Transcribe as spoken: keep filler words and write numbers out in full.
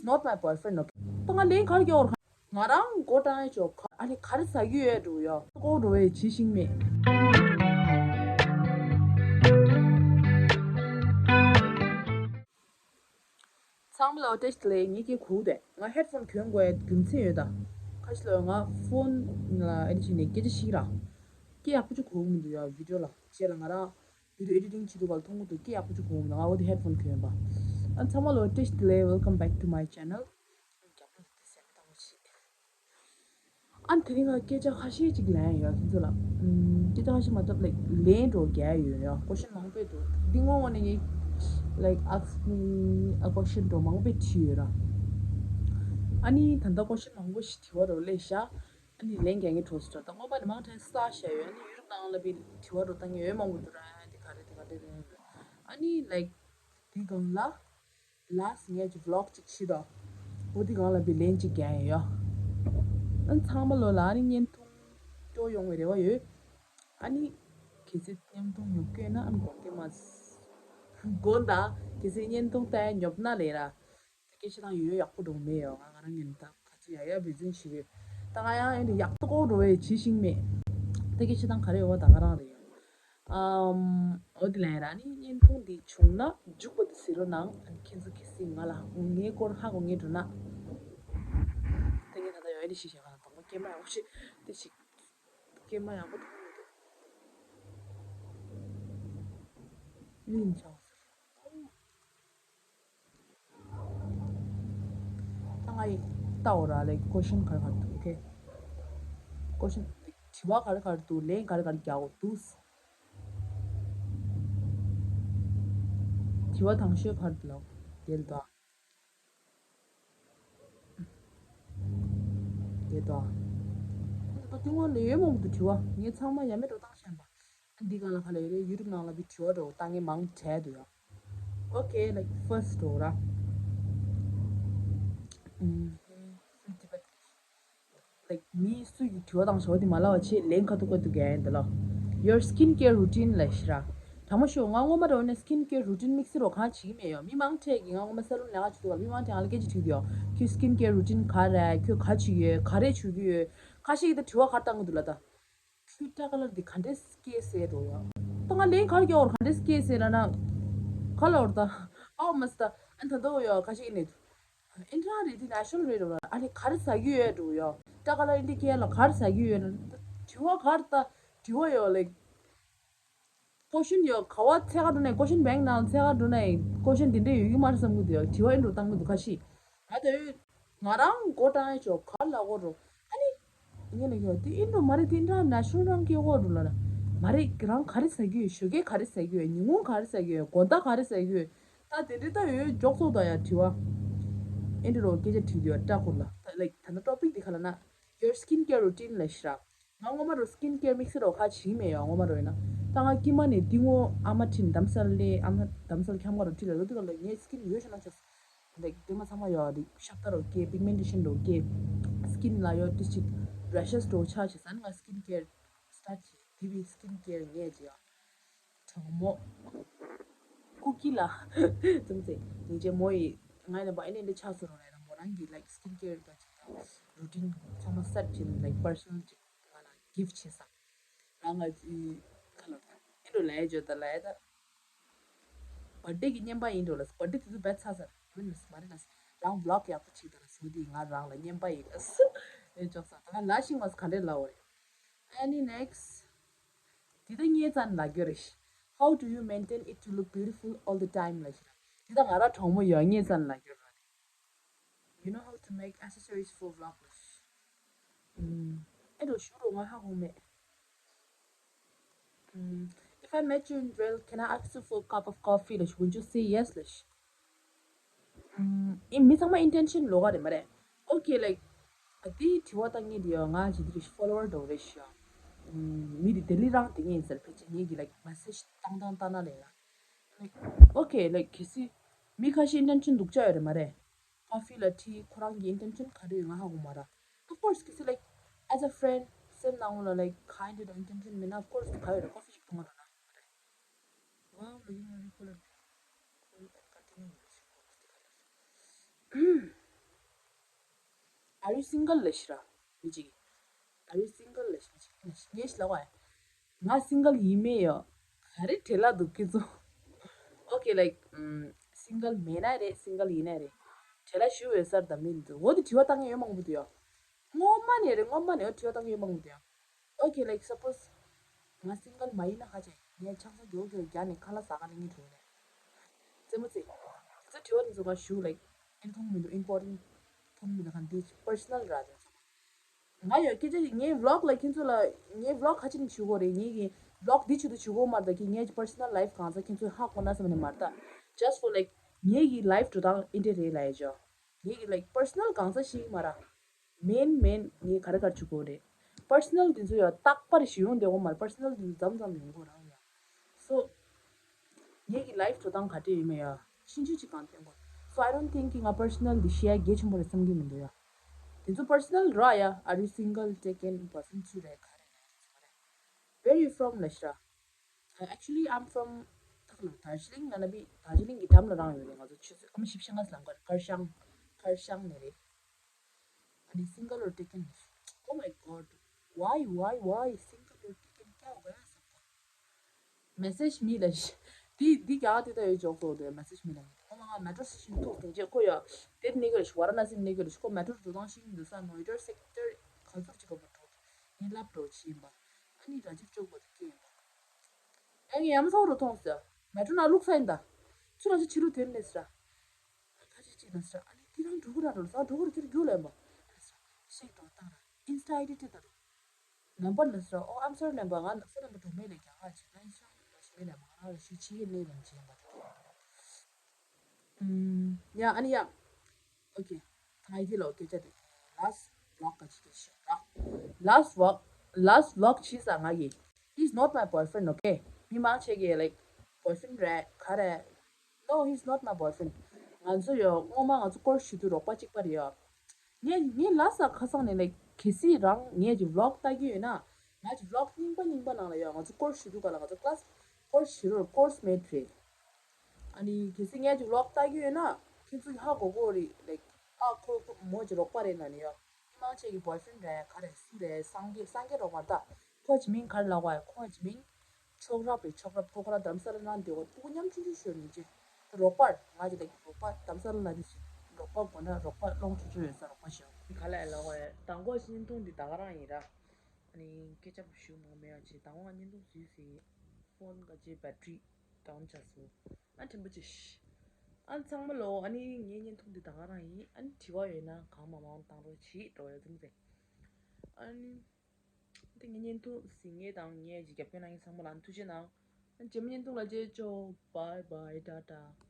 Not my boyfriend, okay. ད་ང་ལན་ག་རེ་རྒྱག་དགོས་རེད། ང་རང་མགོ་བཏང་ཡས་ཅོག་ཨ་ནི་ག་རེ་ཟ་གི་ཡོད་འགྲོ་ཡོད་ཀོ་འགྲོ་བས་བྱེད་ཤིང་མེད། ཚང་མ་ལ་བཀྲ་ཤིས་བདེ་ལེགས། ངའི་སྐད་གོ་གི་འདུག་ང་ཧེད་ཕོན་གྱོན་དགོས་ཡ་རྒྱུ་མཚན་ཡོད་ད། ཁ་ཤས་ལ་ང་ཕོན་ལ་ཨེ་འདྲ་བྱས་ནས་སྐད་ཆ་བཤད་ར། སྐད་ཡག་པོ་ཅིག་གོ་གི་མི་འདུག་ཡ་བི་ཌིའོ་ལ་བྱས་ལ་ང་རང་བི་ཌིའོ་ཨེ་ཌི་ཊིང་བྱེད་དུས་ག་ལ་མཐོང་གི་འདུག་སྐད་ཡག་པོ་ཅིག་གོ་གི་མི་འདུག་ང་འོ་དེ་ཧེད་ཕོན་གྱོན་པ། ཨ་ཚང་མ་ལ་བཀྲ་ཤིས་བདེ་ལེགས། Welcome back to my channel. རྒྱབ་ལོགས་དེ་སེམས་བཏང་བ་ཞིག་ཨ་ནི་དེ་རིང་ང་སྐད་ཆ་ཁ་ཤས་ཅིག་ལན་ཡོད་ཁྱེད་ཚོ་ལ། ཨམ། སྐད་ཆ་ཁ་ཤས་མ་གཏོགས་ལའིག་ལན་འགྲོ་རྒྱག་ཡོད་ཡ། ཀོ་ཤན་མང་པོ་འདུག་འདི་སྔོན་ངོ་ནས་ངས་like ask me a question འགྲོ་མང་པོ་བྲིས་ཡོད་ར། ཨ་ནི་ད་ལྟ་ཀོ་ཤན་མང་པོ་ཞིག་དྲི་བ་རོ་ལས་ཤ། ཨ་ནི་ལན་རྒྱག་མཁན་འགྲོ་སྲིད་ར། ད་སྔོན་མ་ནས་མང་ཆེ་ས་བཤད་ཡོད། ཨ་ནི་ཡུ་རོབ་ནང་ལ་བི་དྲི་བ་རོ་བཏང་མཁན་ཡོད་མང་པོ་འདུག་ར། འདི་ག་རེ་འདི་ག་རེ་རེད། ཨ་ནི་ལའིག་འདི་སྒང་ལ། ལགས་ངས་ཀྱི་ཝི་ལོག་ཅིག་ཤི་དོ། འོ་དེ་གང་ལ་བི་ལན་ཅིག་རྒྱག་ཡིན་ཡོ། ཨ་ཚང་མ་ལོ་ལ་ཨ་ནི་བརྙན་ཐུང་སྤྲོ་ཡོང་བའི་རེ་བ་ཡོད། ཨ་ནི་གལ་སྲིད་བརྙན་ཐུང་ཉོབ་སྐྱོན་ན་ཨ་ནི་དགོངས་ཏེ་མ་དགོངས་དག་གལ་སྲིད་བརྙན་ཐུང་ལྟ་ཡ་ཉོབ་ན་ལས་ར། ད་སྐད་ཆ་དང་ཡོད་ཡག་པོ་འགྲོ་མེད་ཡོ། ང་ང་རང་ངན་ད་ག་ཚོད་ཡ་ཡ་བི་ཛིན་ཞིག་ཡོད། ད་ང་ཡང་ཨེ་འདྲ་ཡག་ཏོ་ཀོ་འགྲོ་བའི་བྱེད་ཤིང་མེད། ད་སྐད་ཆ་དང་ག་རེ་ཡོད་བ་ད་ག་རང་རེད་ཡོ། ཨམ། འོ་དེ་ལན་ར་ནི་བརྙན་ཐུང་འདི་བྱུང་ན་མཇུག་པ་དེ་གཟིགས་རོགས་གནང་། ཨ་ནི་ཁྱེད་ཚོ་གལ་སྲིད་ང་ལ་ངའི་སྐོར་ཧ་གོ་ངེས་འགྲོ་ན། དེ་ངས་ད་ལྟ་ཡོད་ཨེ་འདྲ་ཞིག་བྱས་ག་ལ་དང་པོ་སྐྱེས་མ་ཡག་པོ་ཞིག་དེ་ཞིག་སྐྱེས་མ་ཡག་པོ་མཐོང་མི་འདུག་གླིང་ཆགས་ཟེར། ད་ང་ཡི་ལྟ་འོ་ར་ལེ་ཀོ་ཤན་ག་རེ་ག་རེ་འདུག་ཨོ་ཁེ། ཀོ་ཤན་དྲི་བ་ག་རེ་ག་རེ་འདུག་ལན་ག་རེ་ག་རེ་རྒྱག་འོ་འདུག་དྲི་བ་དང་ཤོས་ག་རེ་འདུག་ལ་དེ་ལ་དོ། དེ་དོ། ད་དེ་སྔོན་ལ་ཡོད་མང་པོ་འདུག་དྲི་བ་ངས་ཚང་མ་ཡ་མེད་འགྲོ་བཏང་ཤན་པ། འདི་གང་ལ་ཁ་ལ་ཡོད་རེད། ཡུ་རུབ་ནང་ལ་བི་དྲི་བ་འགྲོ་བཏང་ངེས་མང་དྲགས་འདུག་ཡ། Okay, like first འགྲོ་ར། ཨུམ། Like མི་སུ་ཡི་དྲི་བ་དང་ཞོ་དེ་མ་ལ་བ་ཆེ་ལན་ཁ་ཐུག་ཁ་ཐུག་ག་ཡིན་ད་ལོ། Your skin care routine ལ་ཤི་ར། དྲང་མོ་ཤོད་ང་ངོ་མ་འགྲོ་ནས་skin care routine དམིགས་བསལ་རོ་གང་བྱེད་ཀྱི་མེད་ཡོ། མི་མང་ཁྲས་ཀྱི་ང་ངོ་མ་ས་ལུན་ལས་ཀ་བྱེད་དུས་ལ་མི་མང་ཁྲས་ང་ལ་སྐད་ཆ་དྲིས་ཀྱི་ཡོ། ཁྱོད་skin care routine ག་རེ་ཁྱོད་ག་བྱེད་ཀྱི་ཡོད་ག་རེ་བྱེད་ཀྱི་ཡོད། ཁ་ཤས་ཀྱི་ད་དྲི་བ་ག་བཏང་གི་འདུག་ལ་ད། ཁྱོད་སྐྲ་ཀ་ལར་འདི་ག་འདྲས་སྐྱེས་ཟེར་འགྲོ་ཡ། ད་ང་ལན་ག་རེ་རྒྱག་འོར་ག་འདྲས་སྐྱེས་ཟེར་ལ་ན། ག་ལ་འོར་ད། ཨའོ་མ་སི་ད། ཨ་ད་འདོ་ཡ་ཁ་ཤས་ནས། ཨིན་དྲ་རེད་དེ་ནེ་ཤ་ནལ་རེད་འགྲོ་ལ་ཨ་ནི་ག་རེ་ཟ་གི་ཡོད་འགྲོ་ཡ། སྐྲ་ཀ་ལར་འདི་སྐྱེས་ལ་ག་རེ་ཟ་གི་ཡོད་ན། དྲི་བ་ག་རེ་ད། དྲི་བ་ཡོད་ལེགས། ཀོ་ཤན་ཡོད་ག་བ་ཚད་ག་འགྲོ་ནས་ཀོ་ཤན་བེང་ནང་ཚད་ག་འགྲོ་ནས་ཀོ་ཤན་དེ་འདྲས་ཡོད་ཀྱི་མ་རེད་བསམ་གི་འདུག་ཡ། དྲི་བ་ཨིན་འགྲོ་བཏང་གི་འདུག་ཁ་ཤས། ང་དེ་ང་རང་མགོ་བཏང་ཡས་ཆོག་ག་ལ་གོ་རོ། ཨ་ནི། ངས་ལ་ཡོད་དེ་ཨིན་འགྲོ་མ་རེད་དེ་ཨིན་དྲ་ནེ་ཤ་ནལ་རང་སྐྱེ་གོ་འགྲོ་ལ་ར། མ་རེད་རང་ག་རེ་ཟ་གི་ཡོད་ཞོགས་ཀས་ག་རེ་ཟ་གི་ཡོད་ཉིན་གུང་ག་རེ་ཟ་གི་ཡོད་དགོང་དག་ག་རེ་ཟ་གི་ཡོད། ད་དེ་འདྲས་ད་ཡོད་འཇོག་ཚོགས་ད་ཡ་དྲི་བ། ཨིན་འགྲོ་སྐད་ཆ་དྲིས་དུས་ཡ་སྐྲ་ཁུར་ལ་ད་ལེགས་ད་ནི་ཊོ་པིག་དེ་ག་ལ་ན། Your skin care routine ལ་ཤི་ར། ང་ངོ་མ་རོ་skin care དམིགས་བསལ་རོ་ཁ་ཅིག་མེད་ཡོ་ངོ་མ་རོ་ཡིན་ན། ད་ང་དཀྱིལ་མ་ནས་འདི་ངོ་ཨ་མ་ཁྲིན་དམ་སལ་ལེ་ཨ་མ་དམ་སལ་ཁྱམ་ག་རོ་ཁྲིད་ལ་ལོ་དུ་ག་ལ་ངའི་skin ཡོད་ཤ་ན་ཆ་ལེགས་དེ་མ་ཚང་མ་ཡོ་རིག་ཤ་ཏ་རོ་སྐྱེ་pigmentation རོ་སྐྱེ་skin ལ་ཡོ་དེ་ཅིག་rashes རོ་ཆ་ཆེ་ས་ནི་ང་skin care start བྱེད་དེ་བི་skin care ངས་ཅི་ཡ། གྲོགས་མོ། ཀུ་ཀི་ལ། ཙམ་ཙེ། ཉིན་རྗེ་མོ་ཡི། ང་ཡི་ནམ་པ་ཨེ་ནས་འདི་ཆགས་སོ་རུང་ལ་ཡིན་ན་མོ་རང་གི་like skin care དང་ཅིག་དང་routine ཚང་མ་set བྱས་ནས་like personal ཅིག་ང་ལ་gift བྱས་ས། རང་ང་ཚོའི་ཁ་ལོ་ཨེ་འགྲོ་ལ་ཡ་བརྗོད་ད་ལ་ཡ་ད། birthday གི་བརྙན་པ་ཡིན་འགྲོ་ལ་birthday དེ་ཚོ་བས་ཚ་ས་རེད་མ་རེད་ལ་རང་vlog ཡག་པོ་ཅིག་ད་ལ་སུ་དེ་ང་རང་ལ་བརྙན་པ་ཡིན་ལ་སུ། ཨེ་ཅོག་ས་ད་ང་ལ་ཤིང་མ་སུ་ག་འདྲས་ལ་འོ་རེད། Any next? དེ་ད་ངའི་རྩ་ནས་ལབ་རྒྱུ་རེད། How do you maintain it to look beautiful all the time ལབ་ཤི་ར། དེ་ད་ང་ར་གྲོགས་མོ་ཡོད་ངའི་རྩ་ནས་ལབ་རྒྱུ་རེད། You know how to make accessories for vlog ལབ་ཤི། ཨུམ། ཨེ་འགྲོ་ཞུ་རོགས་ང་ཧ་གོ་མེད། ཨུམ། If I met you in real, can I ask you for a cup of coffee ལབ་ཤི། Would you say yes ལབ་ཤི། ཨིན། མི་ཚང་མ་intention ལོགས་ཀ་རེད་མ་རེད། Okay, like དེའི་དྲི་བ་བཏང་མཁན་དེ་ཡང་ང་ཅི་དེ་རེད་follower འདྲ་བོ་རེད་ཤག་མི་དེ་ལྡི་ལི་རང་དེ་ངས་ཟེར་ཕལ་ཆེར་ངེད་ཀྱི་like message བཏང་བཏང་བཏང་ན་ལས་ལ། Okay, like གལ་སྲིད་མི་ཁ་ཤས་intention སྡུག་ཅག་ཡོད་རེད་མ་རེད། Coffee ལ་དྲིས་ཁོ་རང་གི་intention ག་རེ་ཡོད་ང་ཧ་གོ་མ་ར། Of course གལ་སྲིད་like as a friend སེམས་ནང་ལ་like kind of intention མེད་ན་of course ག་ཡོད་རེད། Coffee ཞིག་འཐུང་བ་ར་ན། Wow, looking very cool. Cool and continue. Next, Are you single? ལབ་ཤི་ར། མི་གཅིག་གིས། Are you single? ལབ་ཤི་མི་གཅིག་གིས། ངས་ཤི་ལབ་པ་ཡིན། ང་single ཡིན་མེད་ཡོད། ག་རེ་བྲེལ་ལ་འདུག་ཁྱེད་ཚོ། Okay, like, um, single མེད་ན་རེད། single ཡིན་ན་རེད། བྲེལ་ལ་ཞུ་འོས་སར་དམ་མིན་འདུག་འོ་དེ་དྲི་བ་བཏང་མཁན་ཡོད་མང་པོ་འདུག་ཡོ། ངོ་མ་ནས་རེད། ངོ་མ་ནས་འོ་དྲི་བ་བཏང་མཁན་ཡོད་མང་པོ་འདུག་ཡོ། Okay, like, suppose ང་single མ་ཡིན་ན་ཧ་ཅང་ངས་ཆང་ས་མགྱོགས་མགྱོགས་རྒྱག་ནས་ཁ་ལག་ཟ་ག་ལ་ངས་འགྲོ་ནས། རྩེད་མོ་རྩེ། དེ་ཚོ་དྲི་བ་དེ་ཚོ་ང་ཞུ་like ཨིན་མཐོང་མི་འདུག important མཐོང་མི་འདུག་ག་འདི་personal ར་དེ་ཚོ། ང་ཡང་སྐད་ཆ་ཞིག་ངའི་vlog ལ་ཁྱེད་ཚོ་ལ་ངའི་vlog ཁ་ཅིག་ཞུ་དགོས་རེད། ངའི་གི་vlog འདི་ཆེད་དུ་ཞུ་དགོས་མ་རེད་ད། ཁྱེད་ངའི་personal life གང་ས་ཁྱེད་ཚོས་ཧ་གོ་ན་བསམ་ནས་མ་རེད་ད། Just for like ངའི་གི་life འགྲོ་སྟངས་ཨེ་འདྲ་རེད་ལབ་ཡ་ཅོ། ངའི་གི་like personal གང་ས་ཞིག་མ་ར། མེན་མེན་ངའི་ག་རེ་ག་རེ་ཞུ་དགོས་རེད། personal འདི་ཚོ་ཡང་རྟག་པར་ཞུ་ཡོང་བསྡད་དགོས་མ་རེད། personal འདི་ཚོ་མཚམས་མཚམས་ཡོང་གི་རང་ཡ། So ངེད་ཀྱི་life འགྲོ་སྟངས་ག་འདྲ་ཡིན་མིན་ཡ་ཤིན་ཅུ་ཅིག་གང་སྟོན་དགོས། So I don't think ང་personal འདི་བཤད་ཡ་གལ་ཆེན་པོ་རེད་བསམ་གྱི་མི་འདུག་ཡ། དེ་ཚོ་personal ར་ཡ། Are you single, taken, boyfriend ཚུལ་རེད་ག་རེ་ལབ་རེད་ཚོ་རེད། Where you from ལབ་ཤི་ར། Uh, actually I'm from ད་ག་ལ་དར་ཇི་ལིང་ལབ་ན་བི་དར་ཇི་ལིང་གི་འགྲམ་ལ་རང་ཡོད་རེད། ང་ཚོ་ཆུ་ཚོད་སྐར་མ་བཞི་བཅུ་ཞེ་ལྔ་ལ་ཁར་ཤང་ཁར་ཤང་ནས་རེད། ཨ་ནི་single or taken? Oh my god, why, why, why single or taken? क्या हो गया सबको? Message me ལ་ཤི། འདི་འདི་རྒྱ་གར་དེ་ད་ཡོད་ཅོག་ཙོག་དེ་message me ལ་ཤི། ཁོ་མ་ང་metro station ཐུག་དེ་རྗེས་ཁོ་ཡ་དེར་གནས་གི་ལ་ཤི། ཝ་ར་ཎ་སི་གནས་གི་ལ་ཤི། ཁོ་metro འགྲོ་སྟངས་ཤེས་ཀྱི་མི་འདུག་ས། ནོ་ཡེ་ཌར་སེག་ཊར་ག་ཚོད་ཅིག་ག་པར་འགྲོ། ངས་ལབ་འགྲོ་ཆི་ཡིན་པ། ཨ་ནི་ར་ཇིབ་ཅོག་པོ་དེ་སྐྱེ་ཡིན་པ། ཨ་ངས་ཡ་མ་ཚ་བོ་རུ་མཐོང་ཟེར། metro ནང་བླུགས་ས་ཡིན་ད། ཚུར་རང་ཅིག་ཕྱི་ལོགས་དེར་སླེབས་ཟེར། ད་ཅི་ཅི་ན་ཟེར། ཨ་ནི་དེ་རང་འགྲོ་གི་ར་འགྲོ་ལ་ས་འགྲོ་གི་ར་དེར་རྒྱུགས་ལ་ཡིན་པ། ཨ་ཟེར། ཤེས་འགྲོ་བཏང་ར། Insta ID དེ་ད་རུ། ནམ་བར་ལ་ཟེར། ཨོ་I'm sorry ལེན་པ་ང་ནག་ས་ལེན་པ་འགྲོ་མེད་ལས་ཀྱང་ང་ཅི་ན་ཡིན་ཤང་ལ་ཞི་མེད་ལས་མ་ང་རང་ལ་ཞུ་ཆི་ཡེ་ལས་ལ་ཅི་ཡིན་པ་དེ། ཡ་ཨ་ནི་ཡ། Okay. ད་ཨི་ཐི་ལོ་སྐད་ཆ་དེ། last vlog ག་ཅི་དེ་ཤོད་ར། last vlog, last vlog ཕྱིས་ས་ང་གི། He's not my boyfriend, okay? མི་མང་ཆེ་གི་like boyfriend རེད་ག་རེད། No, he's not my boyfriend. ང་ཚོ་ཡོ་སྔོན་མ་ང་ཚོ་སྐོར་ཞུ་དུས་རོགས་པ་གཅིག་པ་རེད་ཡོ། ངས་ངས་ལ་ས་ཁ་སང་ནས་like གལ་སྲིད་རང་ངས་ཀྱི་vlog ལྟ་གི་ཡོད་ན། ང་ཀྱི་vlog རྙིང་པ་རྙིང་པ་ནང་ལ་ཡོ་ང་ཚོ་སྐོར་ཞུ་དུས་ག་ལ་ང་ཚོ་class སྐོར་ཞུ་རོགས་course mate རེད། ཨ་ནི་གལ་སྲིད་ངས་ཀྱི་vlog ལྟ་གི་ཡོད་ན་ཁྱེད་ཚོ་ཧ་གོ་གོ་རེད་like ཨ་ཁོ་ཁོ་མོ་ཀྱི་རོགས་པ་རེད་ལ་ནི་ཡོ། མི་མང་ཆེ་གི་boyfriend རེད་ག་རེད་སུ་རེད་སངས་རྒྱས་སངས་རྒྱས་རོགས་པ་རེད་ད། ཁོ་ཀྱི་མིང་ག་རེ་ལབ་དགོས་ཡ། ཁོ་ཀྱི་མིང་ཆོག་རབ་རེད་ཆོག་རབ། ཁོ་ཁོ་ར་དམ་ས་ར་ནང་འདི་གོ་ཕྲུ་གུ་མཉམ་ཆུང་ཆུང་ཤོར་ནི་ཅི། རོགས་པར་ང་ཀྱི་like རོགས་པ་དམ་ས་ར་ལ་ནི་ཅི། རོགས་པ་དགོས་ན་རོགས་པ་སློང་ཆུང་ཆུང་ཡོད་ས་རོགས་པ་ཞོག་ག་ལ་ལབ་དགོས་ཡ། དང་པོ་བརྙན་ཐུང་འདི་ད་ག་རང་ཡིན་ར། ཨ་ནི་སྐད་ཆ་ཞུ་མང་མེད་ཡ་ཅི། དང་པོ་ང་བརྙན་ཐུང་བཟོས་ཟིན། phone ག་ཅི་battery down ཆགས་སོང་། ཨ་དྲན་པ་ཅི། ཨ་ཚང་མ་ལོ་ཨ་ནི་ངའི་བརྙན་ཐུང་འདི་ད་ག་རང་ཡིན། ཨ་ནི་དྲི་བ་ཡོད་ན་གང་མང་མང་བཏང་རོགས་བྱེད་འགྲོ་ཡ་ཙམ་ཟེར། ཨ་ནི། དེ་ངའི་བརྙན་ཐུང་གཟིགས་མཁན་དང་ངའི་རྒྱབ་སྐྱོར་གནང་མཁན་ཚང་མ་ལ་ཐུགས་རྗེ་གནང་། རྗེས་མའི་བརྙན་ཐུང་ལ་མཇལ་ཆོག bye bye ཊ་ཊ།